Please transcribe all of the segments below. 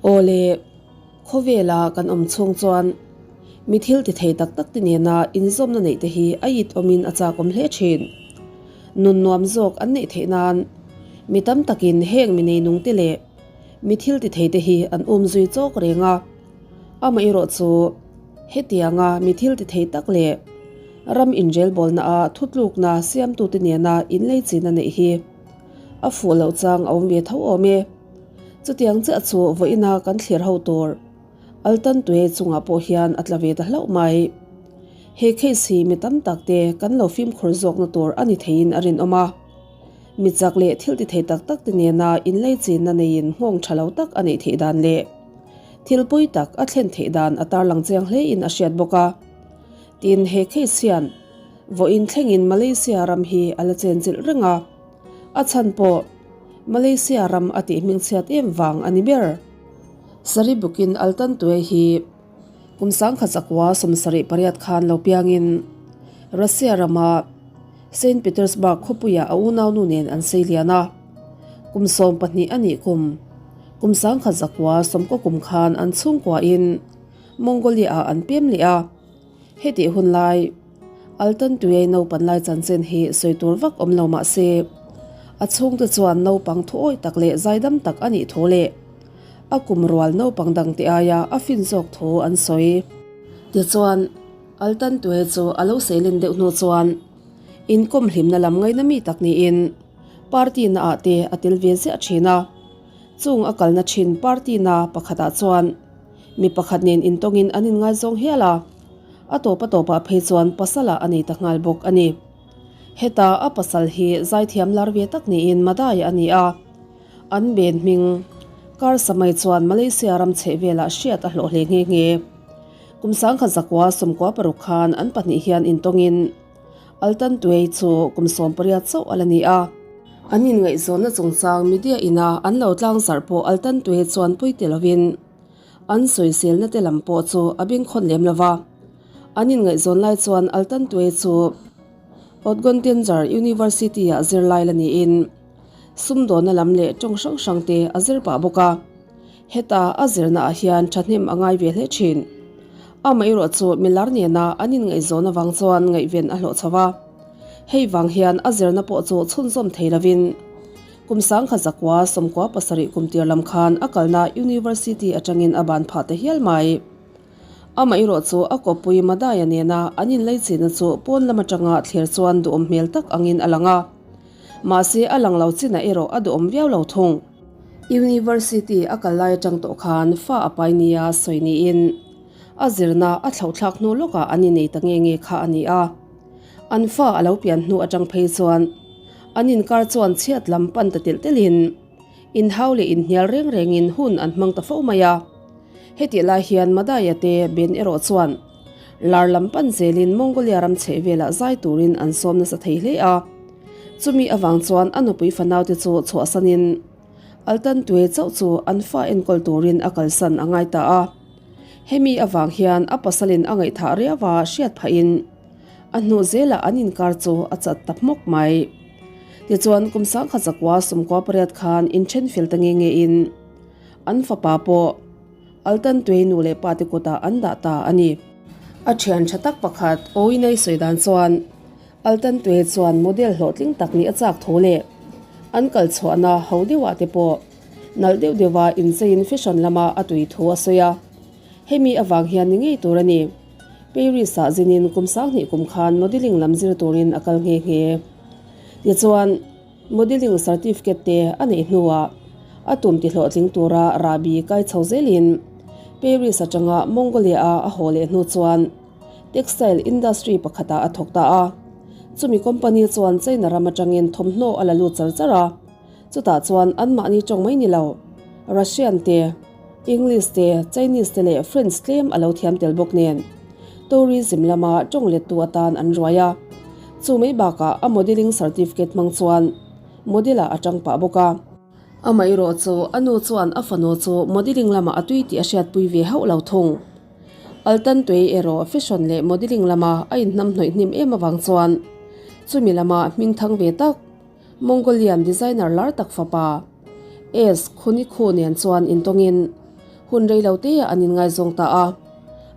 Aw le, khawvela kan awm chhung chuan mi thil ti thei tak tak te nena inzawmna neih te hi a it awmin a chak awm hle thin. Nun nuam zawk an neih theih nan mi tam takin heng mi neinung te leh mi thil ti thei te hi an um zui chawk reng a. Amaherawh chu hetianga mi thil ti thei tak leh ram inrelbawlna a thutlukna siamtute nena inleichina neih hi a fuh loh chang a awm ve tho awm e. Chutiang chiah chu vawiina kan thlir ho tur Altantuai chungah pawh hian a tla ve ta hlauh mai. He case hi mi tam tak te kan lo fimkhur zawkna tur a ni theiin a rinawm a. Mi chak leh thil ti thei tak tak te nena inleichinna neiin nghawng tha lo tak a neih theih dan leh thil pawi tak a thlen theih dan a tarlang chiang hlein a hriat bawk a. Tin, he case hian vawiin thlengin Malaysia ram hi a la chenchilh reng a, a chhan pawh Malaysia ram a tih hmingchhiat em vang a ni ber. Saribukin Altantuai hi kum sangkhat zakua 78 khan lo piangin Russia rama Saint Petersburg khawpuiah a unaunu nen an sei lian a, kum 12 a nih kum, kum 1990 kum khan an chhungkuain Mongolia-ah an pem leh a. Hetih hun lai, Altan Tuiai naupan lai chanchin hi sawi tur vak awm lo mah se, a chhungte chuan naupang thuawi tak leh zaidam tak a nih thu leh a kum rual naupang dangte aia a fin zawk thu an sawi. Tichuan, Altan Tuiai chu a lo seilin deuh hnu chuan inkawm hlimna lam ngaina mi tak niin party naah te a tel ve ziah thin a. Chung a kalna thin party na pakhatah chuan Mi pakhat nen intawngin an inngaizawng hial a, a tawp a tawpah phei chuan pasalah a nei ta nghal bawk a ni. Heta a pasal hi zaithiam lar ve tak niin Madai a ni a, an ben hming kar samai chuan Malaysia ram chheh velah hriat a hlawh hle nghe nghe. Kum 1996 khan an pahnih hian intawngin Altan Tuei chu kum 18 chauh a la ni a. An inngaihzawnna chungchang media ina an lo tlangzarh pawh Altan Tuei chuan pui ti lovin an sawiselna te lam pawh chu a bengkhawn lem lo va. An inngaihzawn lai chuan Altan Tuei chu Otgontenger University-ah zirlai la niin sumdawna lam leh tawng hrang hrang te a zir pah bawk a. Heta a zirnaah hian thahnem a ngai ve hle thin. Amaherawh chu milar nena an inngaihzawn avang chuan ngaihven a hlawh chho a. Hei vang hian a zirna pawh chu chhunzawm thei lovin kum 1997 kum tir lam khan a kalna University atangin a ban phah ta hial mai. Amaherawh chu a kawppui Madaya nena an inleichina chu pawn lam atanga thlir chuan duhawm hmel tak angin a lang a. Mahse a lang lo chinah erawh a duhawm viau lo thung. University a kal lai atang tawh khan fa a pai nia sawi niin a zirna a thlauhthlak hnu lawkah an innei ta nge nge kha a ni a. An fa a lo pian hnu atang phei chuan an inkar chuan chhiat lam pan ta telh telhin inhau leh inhnial reng rengin hun an hmang ta fo mai a. Hetih lai hian Madaya te Ben erawh chuan lar lam pan zelin Mongolia ram chheh velah zai turin an sawm nasa thei hle a. Chumi avang chuan a nupui fanaute chu chhuahsanin Altan Tue chauh chu an fa enkawl turin a kalsan a ngai ta a. Hemi avang hian a pasalin a ngaihthah riau a hriat phahin a hnu zelah an inkar chu a chat ta hmawk mai. Tichuan kum 1998 khan inthen fel ta nge ngein an fapa pawh Altan Tue nu leh pate kutah an dah ta a ni. A thian tha tak pakhat Owinei sawi dan chuan Altan Tue chuan model hlawhtling tak nih a chak tho leh an kal chhuahna ho deuhah te pawh nalh deuh deuha incheiin fashion lama a tui thu a sawi a. Hemi avang hian ni ngei tur a ni. Paris-ah zinin kum 2000 kum khan modelling lam zir turin a kal nghe nghe. Tichuan, modelling certificate te a neih hnuah a tum ti hlawhtling tura rahbi kai chho zelin Paris atanga Mongolia-a a haw leh hnu chuan Textile industry pakhatah a thawk ta a, chumi company chuan China ram atangin thawmhnaw a la lut char char a, chutah chuan anmahni tawng mai ni lo, Russian te, English te, Chinese te leh French tlem a lo thiam tel bawk nen tourism lama tawng lettu atan an ruai a, chu mai bakah a modelling certificate hmang chuan model-ah a tang pah bawk a. Amaherawh chu a nu chuan a fanu chu modelling lamah a tui tih a hriatpui ve hauh lo thung. Altan Tuei erawh fashion leh modelling lama a inhnam hnawih hnim em avang chuan chumi lama hming thang ve tak Mongolian designer lar tak fapa S. Khunikhu nen chuan intawngin Hun rei lo te ah an inngaizawng ta a.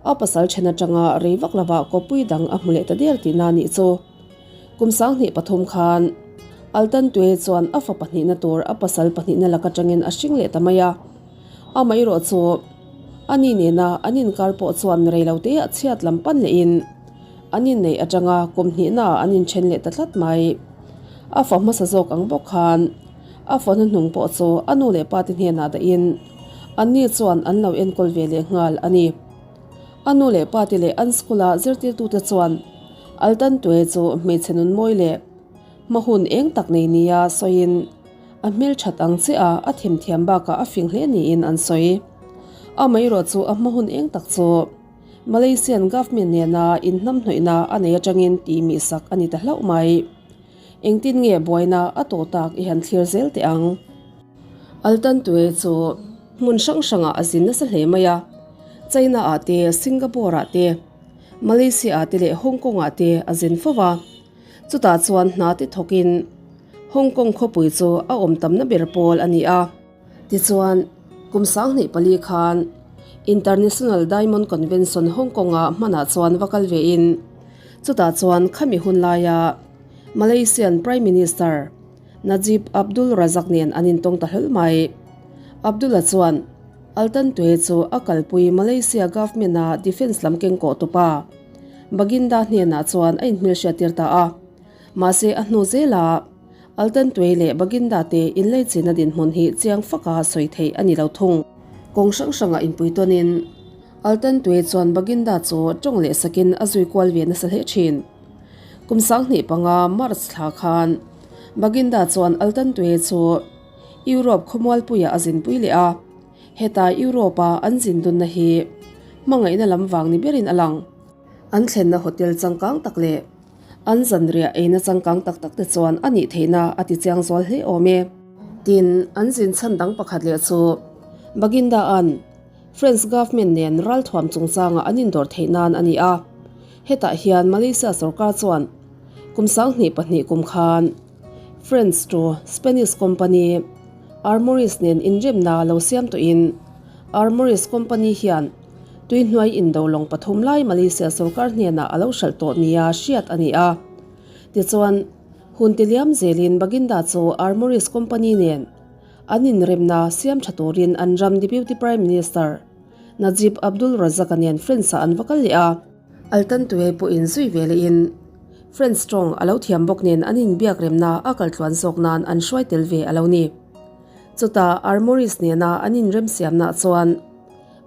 A pasal then atanga rei vak lovah kawppui dang a hmu leh ta der tihna a nih chu. Kum 2003 khan Altan Tue chuan a fa pahnihna tur a pasal pahnihna lak atangin a hring leh ta mai a. Amaherawh chu a ni nena an inkar pawh chuan rei lo te ah chhiat lam pan lehin an inneih atanga kum hnihna ah an inthen leh ta tlat mai. A fa hmasa zawk ang bawk khan a fa hnuhnung pawh chu a nu leh pa te hnenah dahin anni chuan an lo enkawl ve leh nghal a ni. A nu leh pa te leh an school a zirtirtute chuan Altan Tue chu hmeichhe nun mawi leh hma hun eng tak nei nia sawiin a hmelthat ang chiah a, a themthiam bakah a fing hle niin an sawi. Amaherawh chu a hma hun eng tak chu Malaysian government nena inhnamhnawihna a nei atangin tih mihsak a ni ta hlauh mai. Engtin nge buaina a tawh tak i han thlir zel teh ang? Altan Tue chu hmun hrang hrangah a zin nasa hle mai a, China ah te, Singapore ah te, Malaysia ah te leh Hong Kong ah te a zin fo va. Chutah chuan hna te thawkin Hong Kong khawpui chu a awm tamna ber pawl a ni a. Tichuan, kum 2004 khan International Diamond Convention Hong Kong ah hmanah chuan va kal vein chutah chuan khami hun laia Malaysian Prime Minister Najib Abdul Razak nen an intawng ta hlawl mai. Abdullah chuan Altan Tue chu a kalpui Malaysia government a defence lam kengkawh tupa Baginda hnenah chuan a inhmelhriattir ta a. Mahse a hnu zela Altan Tue leh Baginda te inleichina dinhmun hi chiang faka sawi theih a ni lo thung. Kawng hrang hrangah inpui tawnin Altan Tue chuan Baginda chu tawng leh sakin a zui kual ve nasa hle thin. Kum 2005 March thla khan Baginda chuan Altan Tue chu Europe khawmualpuiah a zinpui leh a, heta Europe-a an zin dunna hi hmangaihna lam vang ni berin a lang. An thlenna hotel changkang tak leh an zanriah eina changkang tak tak te chuan a nih theihna a ti chiang zual hle awm e. Tin, an zin chhan dang pakhat leh chu Baginda-a'n French government nen ralthuam chungchanga an indawr theih nan a ni a. Hetah hian Malaysia sorkar chuan kum 2002 kum khan French to Spanish company Armouries nen inremna lo siam tawhin Armouries company hian Tuihnuai indo lawng pathum lai Malaysia sorkar hnenah a lo hralh tawh nia hriat a ni a. Tichuan, hun tiliam zelin Baginda chu Armouries Company nen an inremna siam tha turin an ram Deputy Prime Minister Najib Abdul Razak-a nen France-ah an va kal leh a. Altantuai pawhin zui ve lehin French tawng a lo thiam bawk nen an inbiak remna a kal tluan zawk nan an hruai tel ve a lo ni. Chutah Armouries nena an inremsiamnaah chuan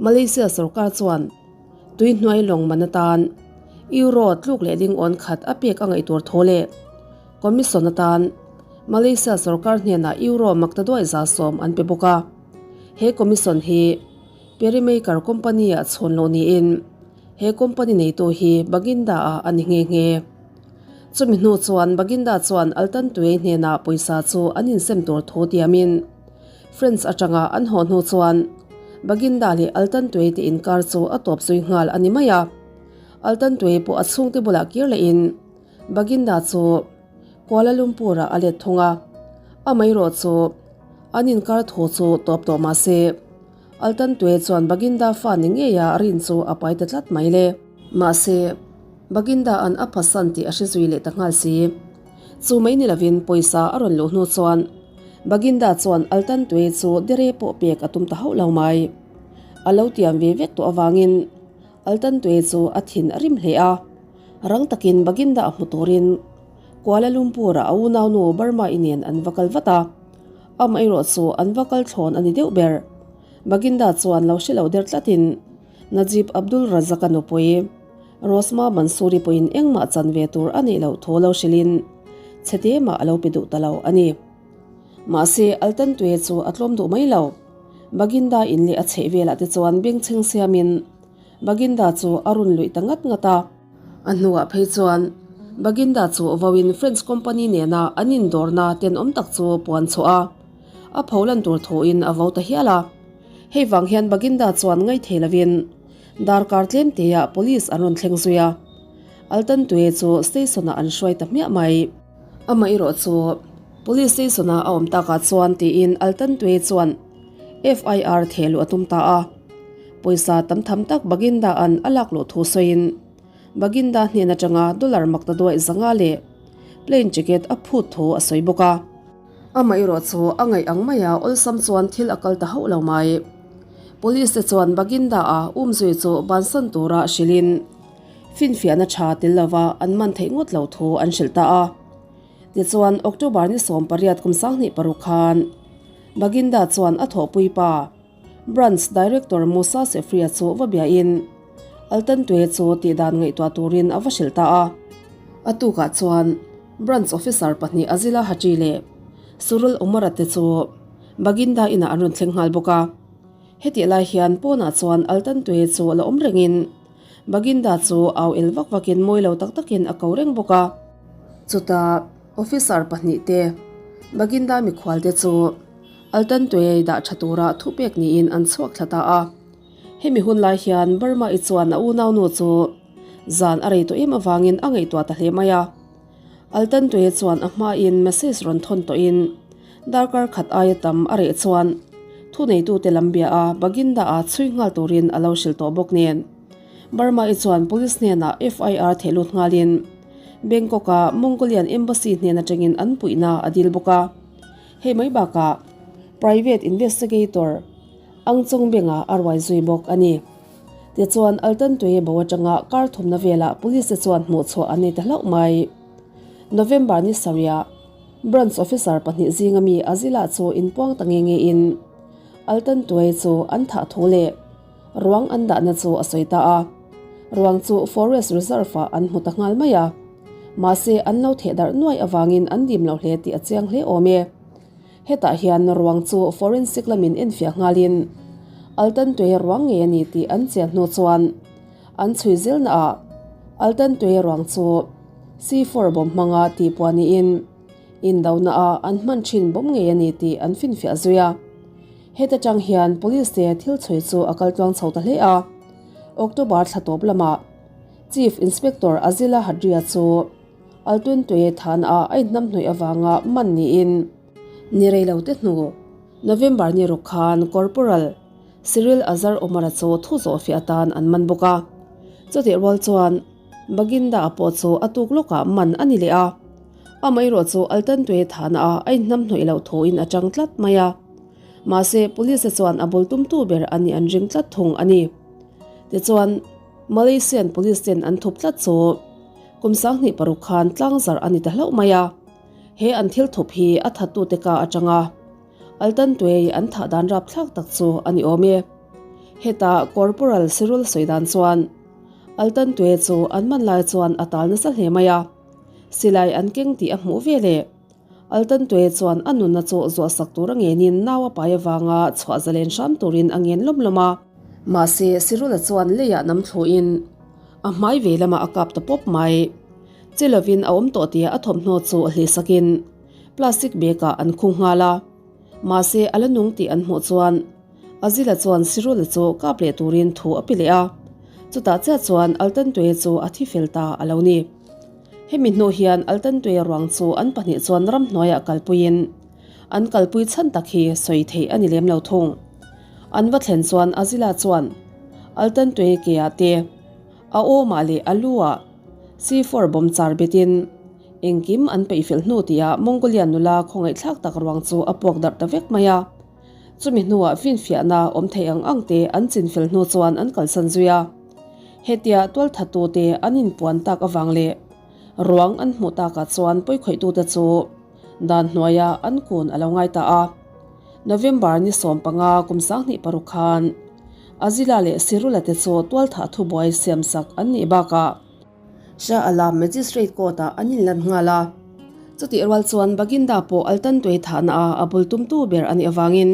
Malaysia sorkar chuan tuihnuai lawng man atan Euro tluk leh ling awn khat a pek a ngaih tur tho leh Commission atan Malaysia sorkar hnenah Euro maktaduai 110 an pe bawk a. He Commission hi Perimaker company-ah chhawn loh niin he company neitu hi Baginda-ah a ni nghe nghe. Chumi hnu chuan Baginda chuan Altantuei hnenah pawisa chu an insem tur thu tiamin Friends atanga an haw hnu chuan Baginda leh Altantuei te inkar chu a tawp zui nghal a ni mai a. Altantuei pawh a chhungte bulah kir lehin Baginda chu Kuala Lumpur-ah a let thung a. Amaherawh chu an inkar thu chu tawp tawh mah se Altantuei chuan Baginda fa ni ngeia rin chu a pai ta tlat mai le. Mahse, Baginda-a'n a phasan tih a hre zui leh ta nghal si. Chu mai ni lovin pawisa a rawn luh hnu chuan Baginda chuan Altantuei chu dere pawh pek a tum ta hauh lo mai. A lo tiam ve vek tawh avangin Altantuei chu a thin a rim hle a. Rang takin Baginda a hmu turin Kuala Lumpur-ah a unaunu Burma-i nen an va kal vat a. Amaherawh chu an va kal thlawn a ni deuh ber. Baginda chuan lo hre lo der tlatin Najib Abdul Razak-a nupui Rosmah Mansuri pawhin engmah chan ve tur a neih loh thu lo hrilhin chhete mah a lo pe duh ta lo a ni. Mahse, Altantuia chu a tlawm duh mai lo. Baginda in leh a chheh velah te chuan bengchheng siamin Baginda chu a run luih ta ngat ngat a. A hnuah phei chuan Baginda chu vawin French company nena an indawrna tenawm tak chu puan chhuah a, a pholan tur thuin a vo ta hial a. Hei vang hian Baginda chuan ngaithei lovin Darkar tlem teah police an rawn thleng zui a, Altantue chu station-ah an hruai ta hmiah mai. Amaherawh chu police station-a a awm takah chuan tiin Altantue chuan FIR theh luh a tum ta a. Pawisa tam tham tak Baginda-a'n a lak luh thu sawiin Baginda hnen atanga dollar makta duaih 500 leh plane ticket a phut thu a sawi bawk a. Amaherawh chu a ngaih ang maia awlsam chuan thil a kal ta hauh lo mai. Police te chuan Baginda-a umzui chu bansan tura hrilhin finfiahna tha tel lova an man theih ngawt lo thu an hrilh ta a. Tichuan, October ni 18 kum 26 khan Baginda chuan a thawhpui pa Branch Director Musa Sefria chu va biain Altantue chu tihdan ngaihtuah turin a va hrilh ta a. A tukah chuan Branch Officer pahnih Azila Haji leh Surul Umara te chu Baginda inah an rawn thleng nghal bawk a. Hetih lai hian pawnah chuan Altantue chu a la awm rengin Baginda chu au el vak vakin mawi lo tak takin a ko reng bawk a. Chutah Officer pahnih te Baginda mikhual te chu Altantuiai dah tha tura thupek niin an chhuak thla ta a. Hemi hun lai hian Burma-i chuan a unaunu chu zan a rei tawh em avangin a ngaihtuah ta hle mai a. Altantuiai chuan a hmain message rawn thawn tawhin darkar khat aia tam a reh chuan thuneitute lam bia a Baginda-a chhui nghal turin a lo hrilh tawh bawk nen. Burma-i chuan police hnenah FIR theh lut nghalin Bangkok-a Mongolian Embassy hnen atangin an puihna a dil bawk a. Hei mai bakah Private Investigator Ang Chongbenga a ruai zui bawk a ni. Tichuan Altantuia bo atanga kar thumna velah Police te chuan hmuhchhuah an nei ta hlauh mai. November ni sarihah Branch Officer pahnih zinga mi Azila chu inpuang ta nge nge in Altantuia chu an thah thu leh ruang an dahna chu a sawi ta a. Ruang chu Forest Reserve ah an hmu ta nghal mai a. Mahse, an lo theh darh nuai avangin an dim lo hle tih a chiang hle awm e. Hetah hian ruang chu forensic lamin enfiah nghalin Altantuia ruang ngei a ni tih an chian hnu chuan an chhui zelnaah Altantuia ruang chu C4 bawm hmanga tihpuah niin indonaah an hman thin bawm ngei a ni tih an finfiah zui a. Heta tang hian police te thil chhui chu a kal tluang chho ta hle a. October thla tawp lamah Chief Inspector Azila Hadria chu Altuntuye thana a inhnamhnawih avanga man niin ni rei lo te hnu November ni ruk khan Corporal Cyril Azhar Omar-a chu thu zawhfiah atan an man bawk a. Chutih rual chuan Baginda-a pawh chu a tuk lawkah man a ni leh a. Amaherawh chu Altantuye thana a inhnamhnawih loh thuin a chang tlat mai a. Mahse Police-a chuan a bul tumtu ber a nih an ring tlat thung a ni. Tichuan. Malaysian Police ten an thup tlat chu kum 26 khan tlangzarh a ni ta hlauh mai a, he an thil thup hi a thattute ka atanga Altantuei an thah dan rapthlak tak chu a ni awm e. Heta Corporal Sirul sawi dan chuan Altantuei chu an man lai chuan a tal nasa hle mai a, silai an keng tih a hmuh ve leh. Altantuei chuan a nunna chu zuahsak tur a ngenin nau a pai avanga chhuah zalen hram turin a ngen lawm lawm a. Mahse, Sirula chuan leiah nam thluin a hmai ve lamah a kap ta pawp mai. Che lovin a awm tawh tia a thawmhnaw chu hlihsakin plastic bag-ah an khung nghal a. Mahse, a la nung tih an hmuh chuan Azila chuan Sirula chu kap leh turin thu a pe leh a. Chutah chiah chuan Altantuei chu a thi fel ta a lo ni. Hemi hnu hian Altantuia ruang chu an pahnih chuan ramhnuaiah kalpuiin an kalpui chhan tak hi sawi theih a ni lem lo thung. An va thlen chuan Azila chuan Altantuia keah te, a awmah leh a lu-ah C4 bawm char betin engkim an peih fel hnu tihah Mongolian nula khawngaihthlak tak ruang chu a puak darh ta vek mai a. Chumi hnuah finfiahna awm thei ang ang te an chin fel hnu chuan an kalsan zui a. Hetia tualthattute an inpuan tak avang leh ruang an hmuh takah chuan pawikhawih-tute chu dan hnuaiah an kun a lo ngai ta a. November ni 15 kum 26 khan Azila leh Sirula te chu tualthah thubuai siamsak an nih bakah Shah Alam Magistrate Court-ah an inlan nghal a. Chutih rual chuan Baginda pawh Altantuai thahna a a bul tumtu ber a nih avangin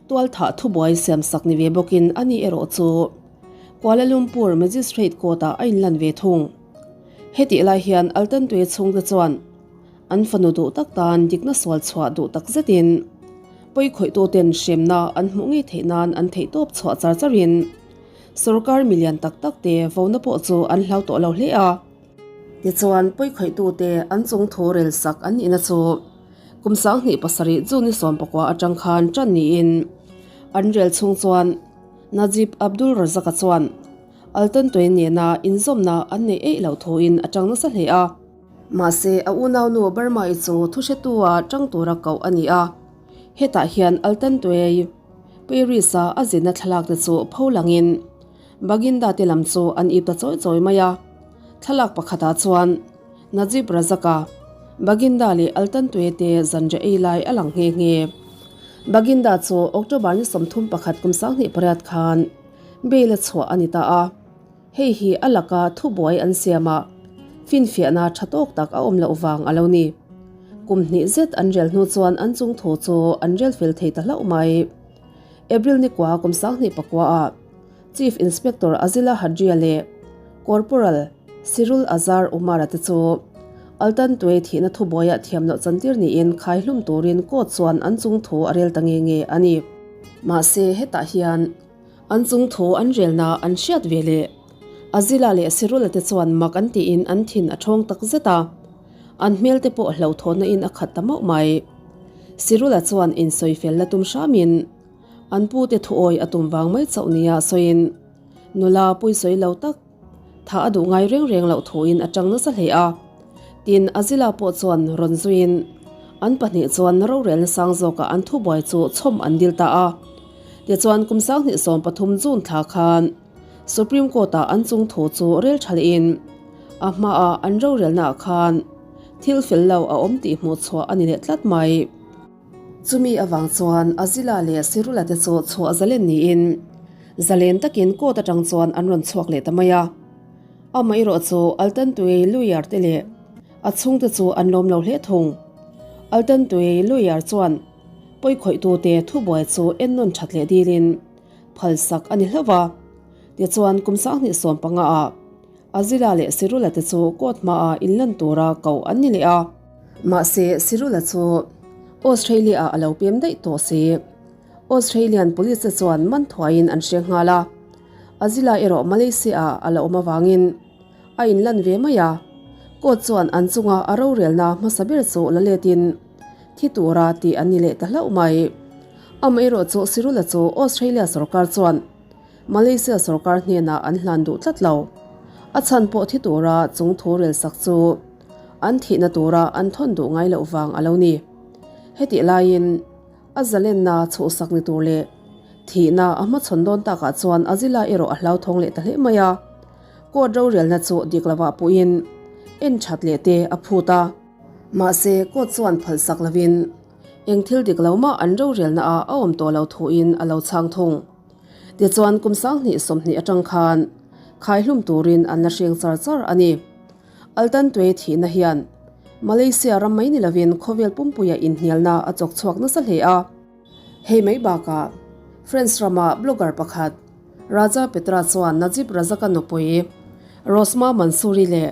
tualthah thubuai siamsak ni ve bawkin a ni erawh chu Kuala Lumpur Magistrate Court-ah a inlan ve thung. Hetih lai hian Altantuai chhungte chuan an fanu duh tak tan dikna sual chhuah duh tak zetin pawikhawihtute'n hremna an hmuh ngei theih nan an theihtawp chhuah char charin Sorkar milian tak tak te vona pawh chu an hlau tawh lo hle a. Tichuan, pawikhawih-tute an chung thu rel sak an nihna chu kum 27 June ni 19 atang khan tan niin an rel chhung chuan. Najib Abdul Razak-a chuan Altantuai nena inzawmna an neih eih loh thuin a tang nasa hle a. Mahse, a unaunu Burma-i chu thuhretu-a tang tura koh a ni a. Hetah hian Altantuai Paris-a a zinna thlalak te chu pho langin Baginda te lam chu an ip ta chawi chawi mai a. Thlalak pakhatah chuan Najib Razak-a Baginda leh Altantuai te zanriah ei lai a lang nghe nghe. Baginda chu October ni 31 kum 28 khan bail a chhuah a ni ta a, hei hi a laka thubuai an siamah finfiahna tha tawk tak a awm loh vang a lo ni. Kum hnih zet an rel hnu chuan an chung thu chu an rel fel thei ta hlauh mai. April ni kua kum 2009 ah Chief Inspector Azila Hadria leh Corporal Sirul Azhar Umar-a te chu Altantuai thihna thubuaiah thiam loh chantir niin khai hlum turin court chuan an chung thu a rel ta nge nge a ni. Mahse hetah hian an chung thu an relna an hriat ve leh Azila leh Sirula te chuan mak an tiin an thin a ṭhawng tak zet a, an hmel te pawh hlauhthawhna in a khat ta mauh mai. Sirula chuan insawi fel la tum hramin an pute thuawi a tum vang mai chauh nia sawiin nula pawisawi lo tak Tha a duh ngai reng reng loh thuin a tang nasa hle a. Tin, Azila pawh chuan rawn zuiin an pahnih chuan rorelna sang zawkah an thubuai chu chhawm an dil ta a. Tichuan, kum 2013 June thla khan Supreme Court-ah an chung thu chu rel tha lehin a hmaah an rorelnaah khan thil fel lo a awm tih hmuh chhuah a ni leh tlat mai. Chumi avang chuan Azila leh Sirula te chu chhuah zalen niin zalen takin court atang chuan an rawn chhuak leh ta mai a. Amaherawh chu Altantuei lawyer te leh a chhungte chu an lawm lo hle thung. Altantuei lawyer chuan pawikhawih-tute thubuai chu ennawn that leh dilin phalsak a ni hlauh va. Tichuan kum 2015 ah Azila leh Sirula te chu court hmaah inlan tura koh an ni leh a. Mahse, Sirula chu Australia-ah a lo pem daih tawh si. Australian police te chuan man thuaiin an hre nghal a. Azila erawh Malaysia-ah a la awm avangin a inlan ve mai a. Court chuan an chunga a rorelna hmasa ber chu la letin thi tura tih an ni leh ta hlauh mai. Amaherawh chu Sirula chu Australia sorkar chuan Malaysia sorkar hnenah an hlan duh tlat lo. A chhan pawh thi tura chung thu rel sak chu an thihna tura an thawn duh ngai loh vang a lo ni. Hetih laiin a zalenna chhuhsak ni tur leh thihna a hmachhawn dawn takah chuan Azila erawh a hlauthawng leh ta hle mai a. Court rorelna chu dik lovah puhin en that leh te a phut a. Mahse court chuan phalsak lovin eng thil dik lo mah an rorelna ah a awm tawh lo thuin a lo chhang thung. Tichuan kum 2020 atang khan khaihlum turin an la hreng char char a ni. Altantuai thihna hian Malaysia ram mai ni lovin khawvel pumpuia inhnialna a chawk chhuak nasa hle a. Hei mai bakah France rama blogger pakhat Raja Petra chuan Najib Razak-a nupui Rosmah Mansuri leh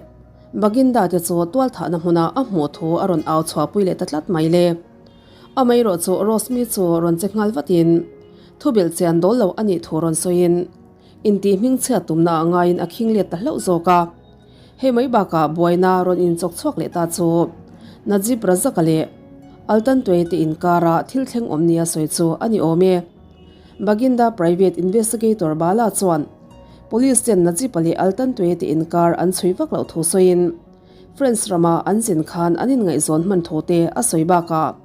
Baginda te chu tualthahna hmuna a hmuh thu a rawn au chhuahpui leh ta tlat mai le. Amaherawh chu Rosmi chu rawn che nghal vatin thubilh chian dawl lo a nih thu rawn sawiin intih hmingchhiat tumna ah ngaiin a khing let ta hlauh zawk a. Hei mai bakah buaina rawn inchawk chhuak leh ta chu Najib Razak-a leh Altantuai te inkara thil thleng awm nia sawi chu a ni awm e. Baginda Private Investigator Bala chuan Police ten Najib-a leh Altantuai te inkar an chhui vak loh thu sawiin France rama an zin khan an inngaihzawn hman thu te a sawi bakah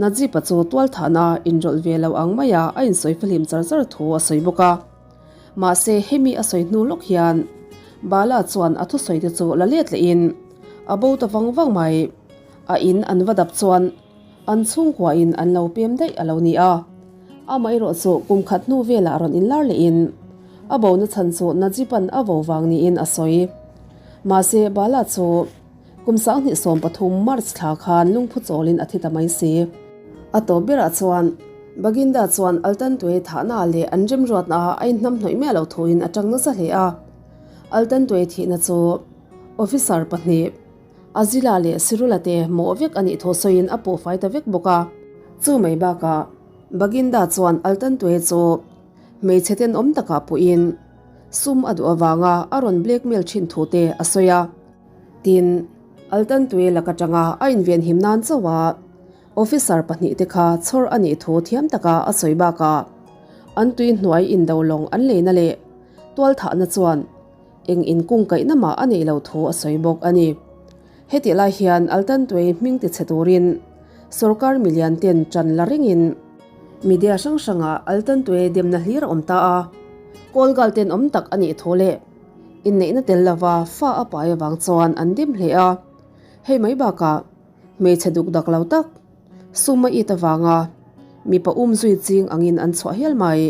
Najib-a chu tualthahna inrawlh ve lo ang maia a insawi fahlim char char thu a sawi bawk a. Mahse, hemi a sawi hnu lawk hian Bala chuan a thusawi te chu la let lehin a bo ta vang vang mai. A in an va dap chuan an chhungkuain an lo pem daih a lo ni a. Amaherawh chu kum khat hnu velah rawn inlar lehin a bona chhan chu Najib-a'n a vo vang niin a sawi. Mahse, Bala chu kum 2013 March thla khan lungphu chawlin a thi ta mai si. A tawp berah chuan Baginda chuan Altantuai thahna leh an remruatna ah a inhnamhnawih miah loh thuin a tang nasa hle a. Altantuai thihna chu officer pahnih Azila leh Sirula te mawh vek a nih thu sawiin a puhfai ta vek bawk a. Chu mai bakah Baginda chuan Altantuai chu hmeichhe tenawm takah puhin sum a duh avanga a rawn blackmail thin thu te a sawi a. Tin, Altantuai lak atanga a invenhim nan chauh a. Officer pahnihte kha chhawr a nih thu thiam taka a sawi bakah. An tui hnuai indo lawng an leina leh tualthahna chuan eng inkungkaihna mah a neih loh thu a sawi bawk a ni. Hetih lai hian Altantuai hming tichhe turin sorkar milian ten ṭan la rengin media hrang hrangah Altantuai demna hlir a awm ta a, Kawlgal tenawm tak a nih thu leh inneihna tel lova fa a pai avang chuan an dem hle a. Hei mai bakah hmeichhe duk dak lo tak sum a it avanga mipa um zui ching angin an chhuah hial mai.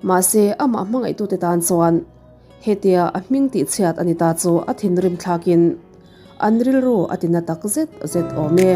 Mahse, amah hmangaihtute tan chuan hetia a hming tihchhiat a ni ta chu a thinrim thlakin an rilru a tina tak zet zet awm e.